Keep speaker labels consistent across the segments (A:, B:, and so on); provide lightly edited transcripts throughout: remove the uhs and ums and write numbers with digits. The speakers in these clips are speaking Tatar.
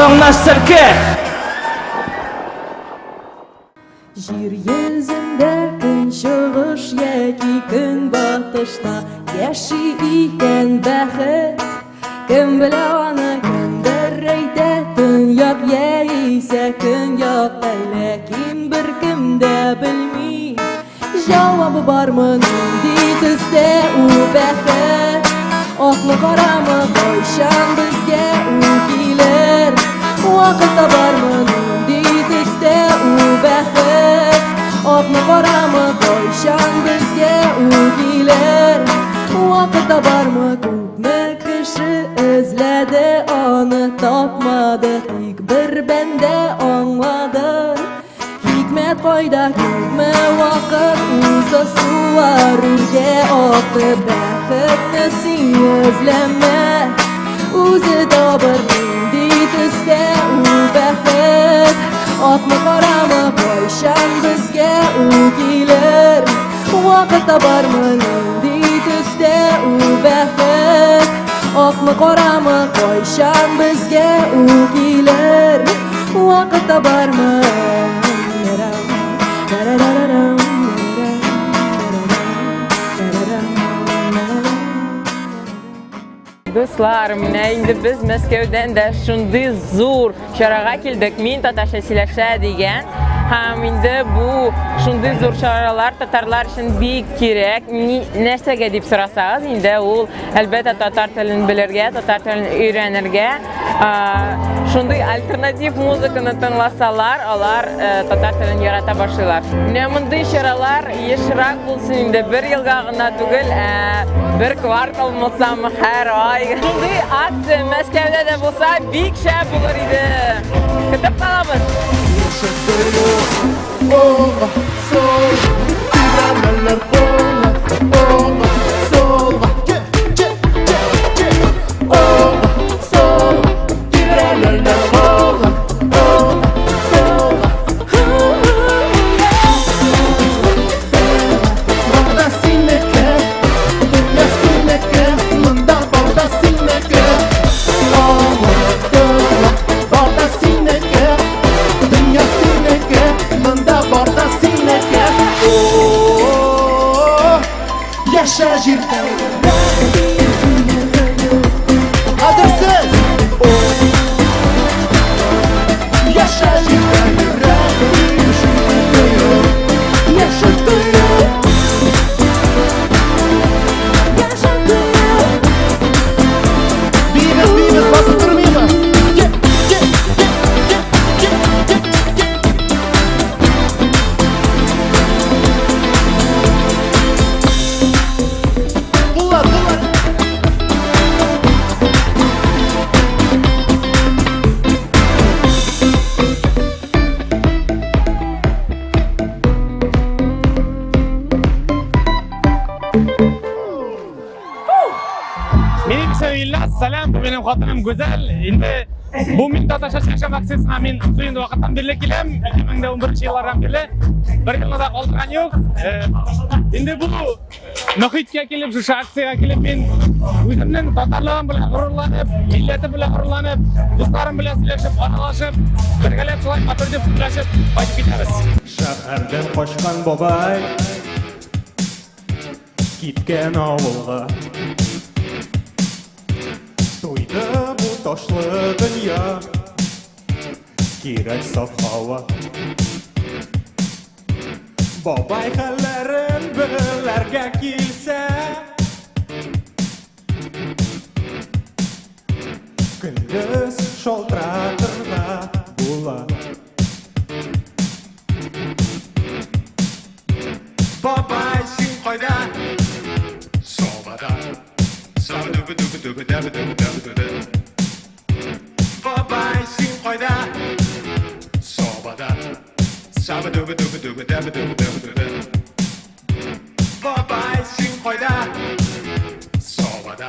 A: Аркаңнан селке!
B: Җир йөзендә көнчыгыш яки көнбатышта яши икән бәхет. Кем белә аны, кемдер әйтә, төньяк яисә көньякта, ләкин беркем дә белми. Җавабы бармы, нинди төстә ул бәхет? Акмы, карамы, кайчан безгә ул килер? Вакыт табармы, нинди төстә ул бәхет? Акмы, карамы, кайчан безгә ул килер? Вакыт табармы, күпме кеше эзләде аны, тапмады, тик бер бәндә аңлады. Хикмәт кайда, күпме вакыт узды, сулар үргә акты, бәхетне син эзләмә, үзе табыр нинди төстә ул бәхет. Акмы, карамы, кайчан безгә ул килер, вакыт табармы, нинди төстә ул бәхет. Акмы, карамы, кайчан безгә ул килер, вакыт табармы.
C: Дуслар, менә инде без Мәскәүдән дә шундый зур чарага килдек. Мин татарча сөйләшә дигән. Һәм инде бу шундый зур чаралар татарлар өчен бик кирәк. Нәрсәгә дип сорасагыз, инде ул әлбәттә татар телен белергә, татар телен өйрәнергә. Шундый альтернатив музыканы тыңласалар, алар татар телен ярата башлыйлар. Менә мондый чаралар ешрак булсын инде, бер елга гына түгел, ә бер квартал булсамы, һәр ай. Шундый акция Мәскәүдә дә булса, бик шәп булыр иде. Көтеп калабыз.
D: Оңга, солга, тибрәләләр оңга, оңга, солга, че, че, че, че. Оңга, солга, тибрәләләр оңга, оңга, солга. Монда синеке, дөнья синеке, монда бар да синеке. Онытыла, бар да синеке, дөнья синеке, монда бар да синеке. О, яшә җирдә. Хәзер сез. О, яшә җирдә йөрәк, яшә тоеп. Биибез, биибез, басып тормыйбыз. Ке, ке, ке, ке, ке, ке, ке. Куллар, куллар.
E: Минем исемем Илназ, сәлам, бу минем хатыным Гүзәл. Инде бу мин татарча сөйләшәм акциясенә мин студент вакыттан бирле киләм. 2011 еллардан бирле. Бер елны да калдырган юк. Инде бу мөхиткә килеп, шушы акциягә килеп мин үземнең татарлыгым белән горурланып, милләтем белән горурланып, дусларым белән сөйләшеп, аралашып, бергәләп шулай матур итеп сөйләшеп кайтып китәбез.
F: Шәһәрдән качкан бабай киткән авылга. Туйды бу ташлы дөнья, кирәк саф һава. Бабай хәлләрен белергә килсә, Көндез шалтыратырга була. Бабай, син кайда? Собада. Бабай, син кайда? Собада. Бабай, син кайда? Собада.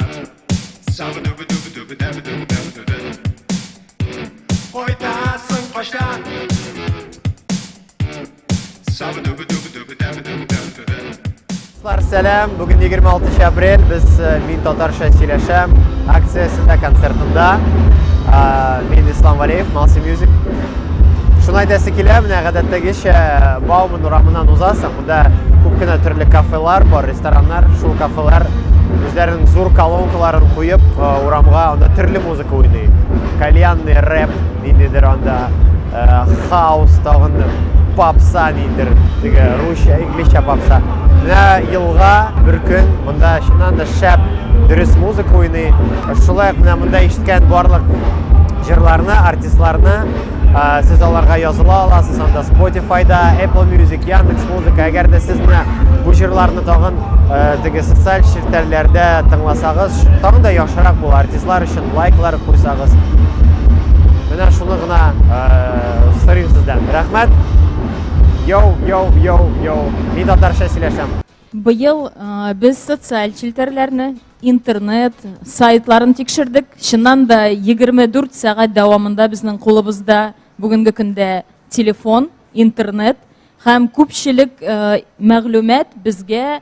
F: Кайтасың кайчан?
G: Дуслар, сәлам! Бүген 26 апрель, без Мин татарча сөйләшәм акциясендә, концертында. Мин Ислам Валеев, Malsi Music. Шуны әйтәсе килә, менә гадәттәгечә Бауман урамыннан узасың, монда күп кенә төрле кафелар бар, рестораннар. Шул кафелар үзләренең зур колонкаларын куеп, урамга анда төрле музыка уйный. Кальянный рэп, ниндидер анда хаус, тагын попса ниндидер, теге русча, инглизчә попса. Менә елга бер көн монда чыннан да шәп дөрес музыка уйный. Шулай ук менә монда ишеткән барлык җырларны, артистларны сез аларга языла аласыз. Анда Spotify-да, Apple Music, Яндекс Музыка. Әгәр дә сез менә бу җырларны тагын теге социаль челтәрләрдә тыңласагыз, тагын да яхшырак була. Артистлар өчен лайклар куйсагыз. Менә шуны гына сорыйм сездән. Рәхмәт. Йоу, йоу, йоу, йоу. Мин татарча сөйләшәм.
B: Быел без социаль челтәрләрне, интернет сайтларын тикшердек. Чыннан да 24 сәгать дәвамында безнең кулыбызда бүгенге көндә телефон, интернет һәм күпчелек мәгълүмат безгә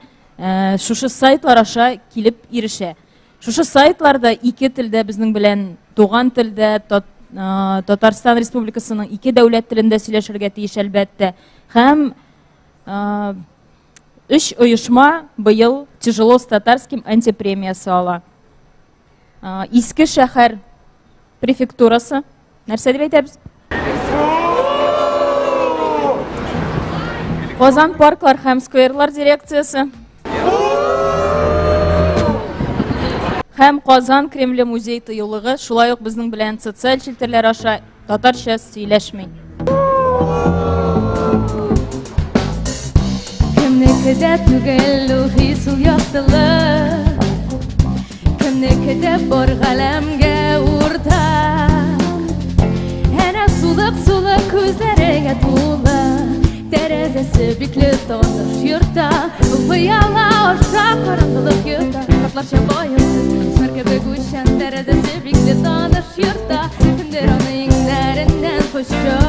B: шушы сайтлар аша килеп ирешә. Шушы сайтларда ике телдә безнең белән туган телдә Татарстан Республикасының ике дәүләт телендә сөйләшергә тиеш әлбәттә. Һәм Өч оешма быел Тяжело с татарским антипремиясе ала. Иске шәһәр префектурасы. Нәрсә дип әйтәбез? Казан парклар һәм скверлар дирекциясе. Һәм Казан Кремле музей тыюлыгы шулай ук безнең белән социаль челтәрләр аша Татарча сөйләшми.
A: Кемнеке дә түгел ул хис, ул яктылык. Кемнеке дә бар галәмгә уртак. Әнә сулык-сулык күзләреңә тулы. Тәрәзәсе бикле таныш йортта. Пыяла аша караңгылык йота. Картларча ваемсыз, үсмер кебек уйчан. Тәрәзәсе бикле таныш йортта. Кемдер аны иңнәреннән коча.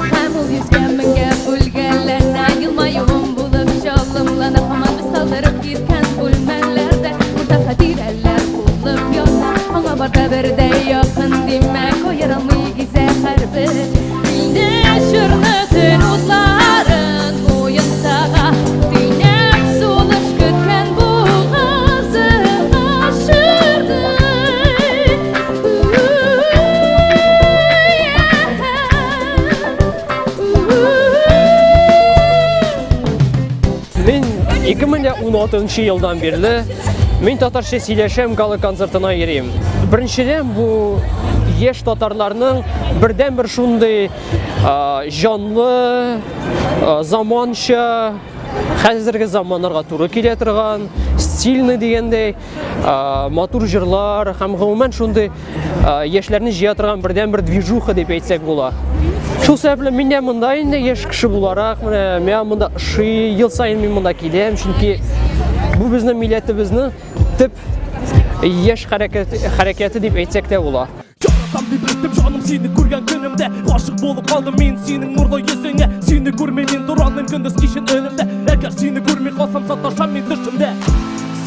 A: Һәм ул йөзгә меңгә бүлгәләнә, елмаюым булып чалымлана. Һаман без калдырып киткән бүлмәләрдә уртак хатирәләр булып ята. Аңа бар да бердәй якын, димәк, аерылмый гизә һәрбер. Инде чорны төн утларын муенсага төйнәп сулыш көткән бугазыңа чорны.
H: Мин 2016 елдан бирле Мин татарча сөйләшәм гала концертына йөрим. Беренчедән, бу яшь татарларның бердән-бер шундый җанлы, заманча, хәзерге заманнарга туры килә торган, стильный дигәндәй, матур җырлар һәм гомумән шундый яшьләрне җыя торган бердән-бер движуха дип әйтсәк була. Шул сәбәпле мин дә монда инде яшь кеше буларак, менә миңа монда ошый, ел саен мин монда киләм, чөнки бу безнең милләтебезнең төп яшь хәрәкәте дип әйтсәк тә була.
I: Яратам дип әйттем, җаным сине күргән көнемдә. Гашык булып калдым мин синең нурлы йөзеңә. Сине күрми мин торалмыйм көндез кичен өнемдә. Әгәр сине күрми калсам, саташам мин төшемдә.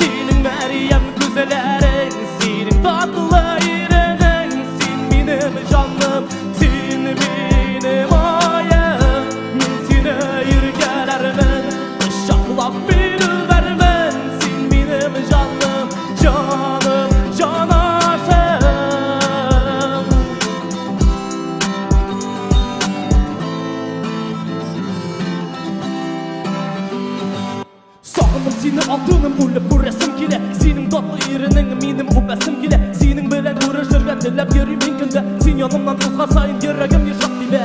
I: Синең Мәрьям күзләрең, синең татлы иренең, син минем җаным, син минем аем. Мин сине иркәләрмен, кочаклап мин үбәрмен. Син минем җаным, җаным, җанашым. Сагындым сине, алтыным, үлеп күрәсем килә. Синең татлы иренең минем үбәсем килә. Синең белән күрешергә теләп йөрим мин көндә. Син янымнан узган саен йөрәгем ешрак тибә.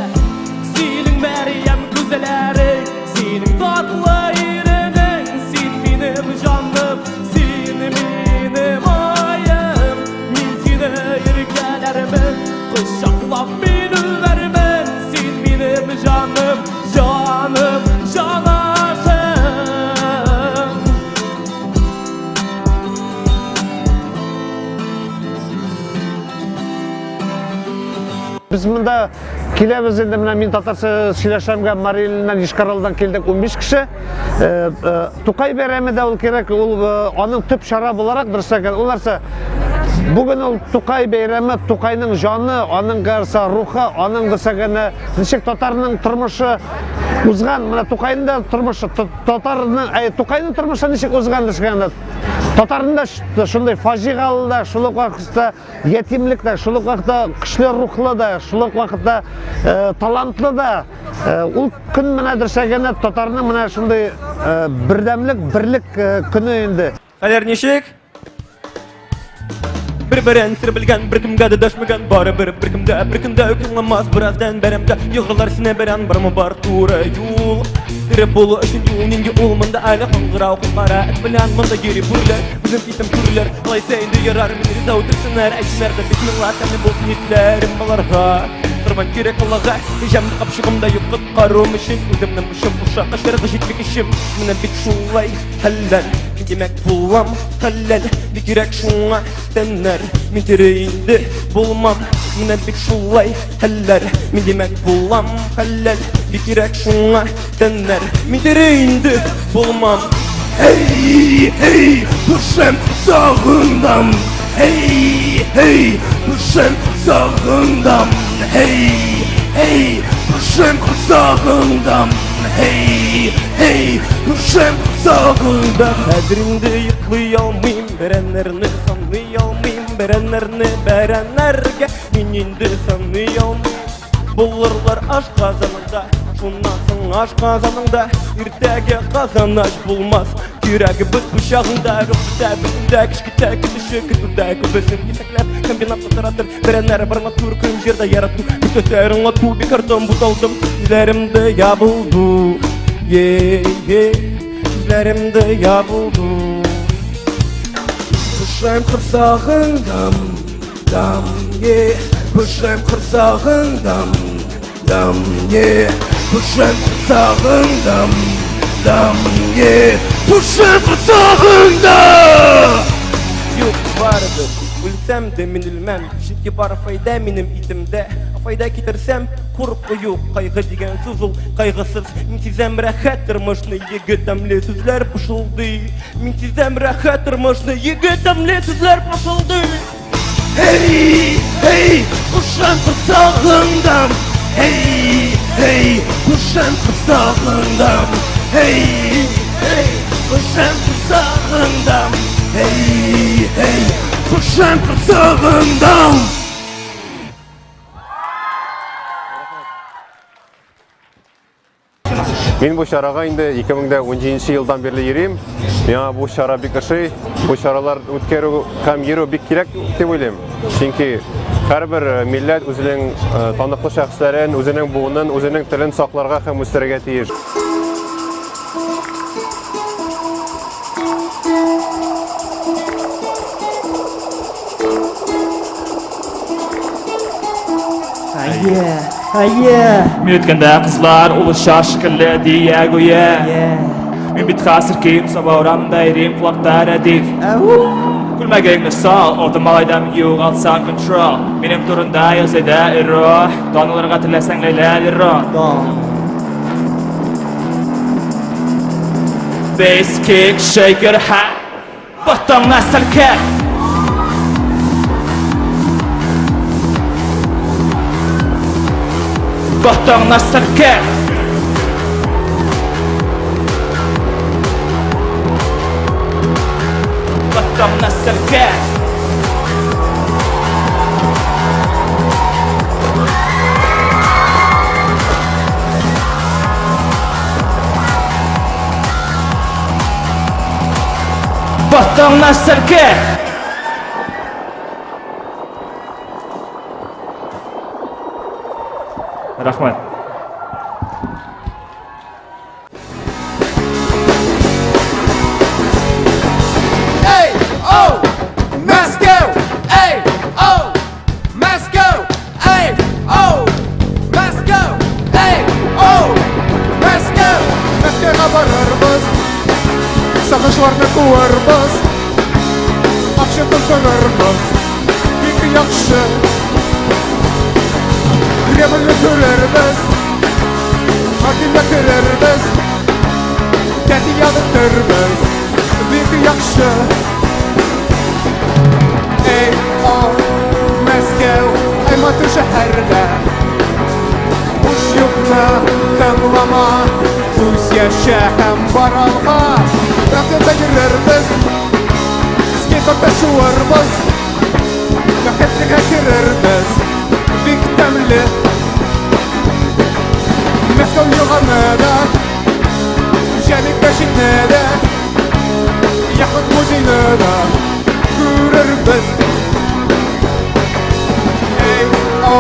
I: Синең Мәрьям күзләрең, синең татлы иренең, син минем җаным, син минем аем. Мин сине иркәләрмен, кочаклап мин үбәрмен. Син минем җаным, Җаным, җанашым.
J: Без монда киләбез инде, менә мин татарча сөйләшәмгә Мари Иленнән, Йошкар-Оладан килдек 15 кеше. Тукай бәйрәме дә ул кирәк, ул аның төп чара буларак дөрес әйткән, ул нәрсә? Бүген ул Тукай бәйрәме, Тукайның җаны, аның нәрсә рухы, аның дөрес әйткәндә ничек татарның тормышы узган, менә Тукайның да тормышы, татарның, әй, Тукайның тормышы ничек узган дөрес әйткәндә, татарның да шундый фаҗигалы да, шул ук вакытта Ятимлек тә, шул ук вакытта көчле рухлы да, шул ук вакытта э, талантлы да. Э, ул көн менә дөресәгәндә татарның менә шундый э, бердәмлек, берлек көне инде.
K: Хәлләр ничек? Бер-берен сер белгән, беркемгә дә дәшмәгән, барыбер беркем дә, беркем дә үкенләмәс, бераздан бәрәмдә егылар сине берән, бармы бар туры юл. Тере булу өчен юл нинди ул, монда әле кыңгырау кара эт белән монда йөри бүреләр, үзем китәм түреләр, алайса инде ярар, мине риза үтерсеннәр, әйтсеннәр дә бисмилла, тәмле булсын итләрем аларга. Торман кирәк Аллага, җәмне капчыгымда юк коткаруым өчен, үземне мышым куша, качарга җитми көчем, менә бит шулай хәлләр, мин димәк булам хәлләл, бик кирәк шуңа тәннәр, мин тере инде булмам, менә бит шулай хәлләр, мин димәк булам хәлләл, бик кирәк шуңа тәннәр, мин тере инде булмам.
F: Эй, эй, күршем сагындым. Эй, эй, күршем сагындым. Эй, эй, күршем сагындым. Эй, эй, күршем сагындым.
K: Хәзер инде йоклый алмыйм, бәрәннәрне саный алмыйм, бәрәннәрне бәрәннәргә мин инде саный алмыйм. Булырлар аш казанында, шуннан соң аш казанында иртәгә казан ач булмас. Кирәгебез пычагында, рух бетә, бөтендә, кечкетә, көтүче көтүдә, күбесен кисәкләп, комбинатта таратыр, бәрәннәр бар матур көн җирдә ярату, көтәсәр аңлату, бик артым буталдым, күзләрем дә ябылды, е-е, күзләрем дә ябылды.
F: Күршем корсагындам, дам, е, күршем корсагындам, дам, е, күршем корсагындам, дам, е, күршем корсагында.
K: Юк, барыбер, үлсәм дә мин үлмәм, чөнки бар файда минем итемдә. Файда китерсәм, курку юк, кайгы дигән сүз ул кайгысыз. Мин сизәм рәхәт тормышны, егет тәмле сүзләр пышылдый. Мин сизәм рәхәт тормышны, егет тәмле сүзләр пышылдый.
F: Эй, эй, күршем корсагындам. Эй, эй, күршем корсагындам. Эй, эй, күршем корсагындам. Эй, эй, күршем корсагындам.
G: Мин бу чарага инде 2017 елдан бирле йөрим. Миңа бу чара бик ошый. Бу чаралар үткәрү һәм йөрү бик кирәк дип уйлыйм. Чөнки һәрбер э, милләт үзенең э, таныклы шәхесләрен, үзенең буынын, үзенең телен сакларга һәм үстерергә тиеш.
L: Әйе, әйе.
M: Мин үткәндә кызлар ул оча шикелле дия гүя. Мин бит хәзер кием саба урамда йөрим колакта рәдиф. Күлмәгеңне сал, алтын малайдан югалтсаң контрол. Минем турында яз әйдә эро. Танылырга теләсәң Ләйлә Леро. Bass kick, shake your hat. Ботыңны селкет. Ботыңны селкет. Ботыңны селкет. Ботыңны селкет. Рәхмәт.
F: Эй, оу, Мәскәү! Эй, оу, Мәскәү! Эй, оу, Мәскәү! Эй, оу, Мәскәү!
D: Мәскәүгә барырбыз, сагышларны куырбыз, акча тутырырбыз, бик яхшы.
F: күрербез, Хакимгә керербез, Тәти янытырбыз, Бик яхшы. Эй, о, Мәскәү, ай матур шәһәрдә. Хуш юкны тыңлама, Үз яшә һәм бар алга. Ракетта йөрербез, Скейтбордта шуырбыз, Бәхетлегә керербез, Бик тәмле. Мәскәү елганы да, Җәмик мәчетне дә, Яхмәт музейны да күрербез. Эй, о,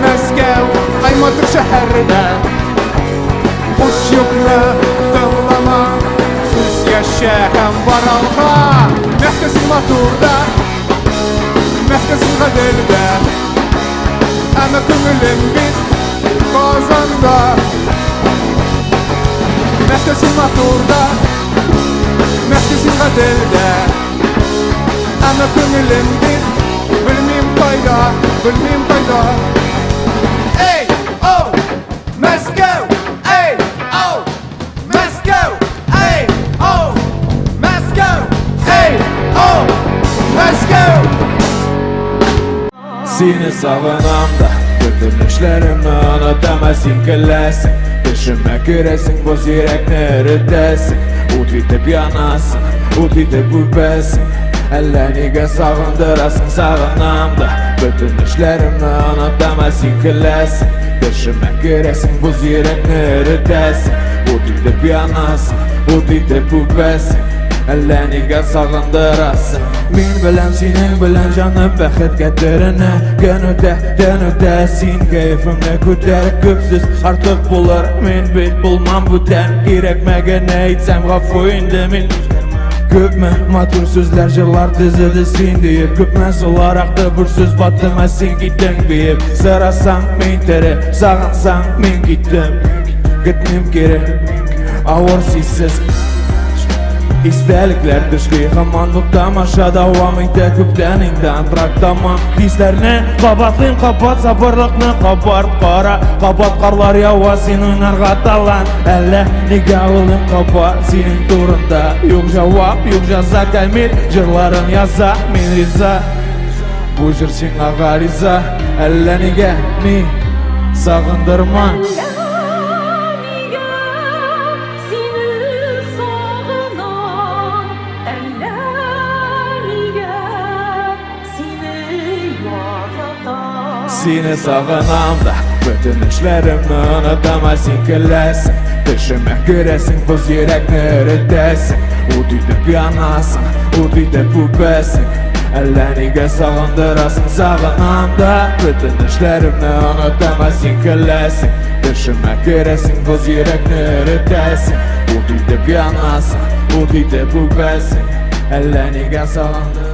F: Мәскәү, ай матур шәһәрдә. Хуш юкны тыңлама, Үз яшә һәм бар алга. Мәскәү син матур да, Мәскәү син гадел дә, Әмма күңелем бит Казанда. Мәскәү син матур да, Мәскәү син гадел дә, Әмма күңелем бит белмим кайда, белмим кайда. Эй, оу, Мәскәү, эй, оу, Мәскәү, эй, оу, Мәскәү, эй, оу, Мәскәү.
M: Сине сагынам да, бөтен эшләремне онытам, ә син көләсең. Төшемә керәсең, боз йөрәкне эретәсең. Ут итеп янасың, ут итеп үпәсең. Әллә нигә сагындырасың, сагынам да. Бөтен эшләремне онытам, ә син көләсең. Төшемә керәсең, боз йөрәкне эретәсең. Ут итеп янасың, ут итеп үпәсең. Әллә нигә сагындырасың. Мин беләм, синең белән җаным бәхеткә төренә. Көн үтә, төн үтә, син кәефемне күтәр. Күп сүз артык булыр, мин бит булмам бүтән. Кирәкмәгән әйтсәм, гафу инде мин. Күпме матур сүзләр, җырлар төзелде син диеп. Күпме сулар акты, бер сүз баттым, ә син киттең биеп. Сорасаң, мин тере, сагынсаң, мин киттем. Көтмим кире, авыр сизсез. Истәлекләр төшли һаман, бу тамаша дәвам итә күптән инде, антракт тамам. Хисләрне кабатлыйм кабат, сабырлыкны кабарт, кара, кабат карлар ява, син уйнарга талант. Әллә нигә уйлыйм кабат синең турында. Юк җавап, юк җәза, Камил җырларын яза, мин риза. Бу җыр сиңа гариза, әллә нигә мин сагындырма.
A: Сине сагынам, әллә нигә сине яратам.
M: Сине сагынам да, бөтен эшләремне онытам, ә син көләсең. Төшемә керәсең, боз йөрәкне эретәсең. Ут итеп янасың, ут итеп үпәсең. Әллә нигә сагындырасың, сагынам да, бөтен эшләремне онытам, ә син көләсең. Төшемә керәсең, боз йөрәкне эретәсең. Ут итеп янасың, ут итеп үпәсең. Әллә нигә сагындырасың.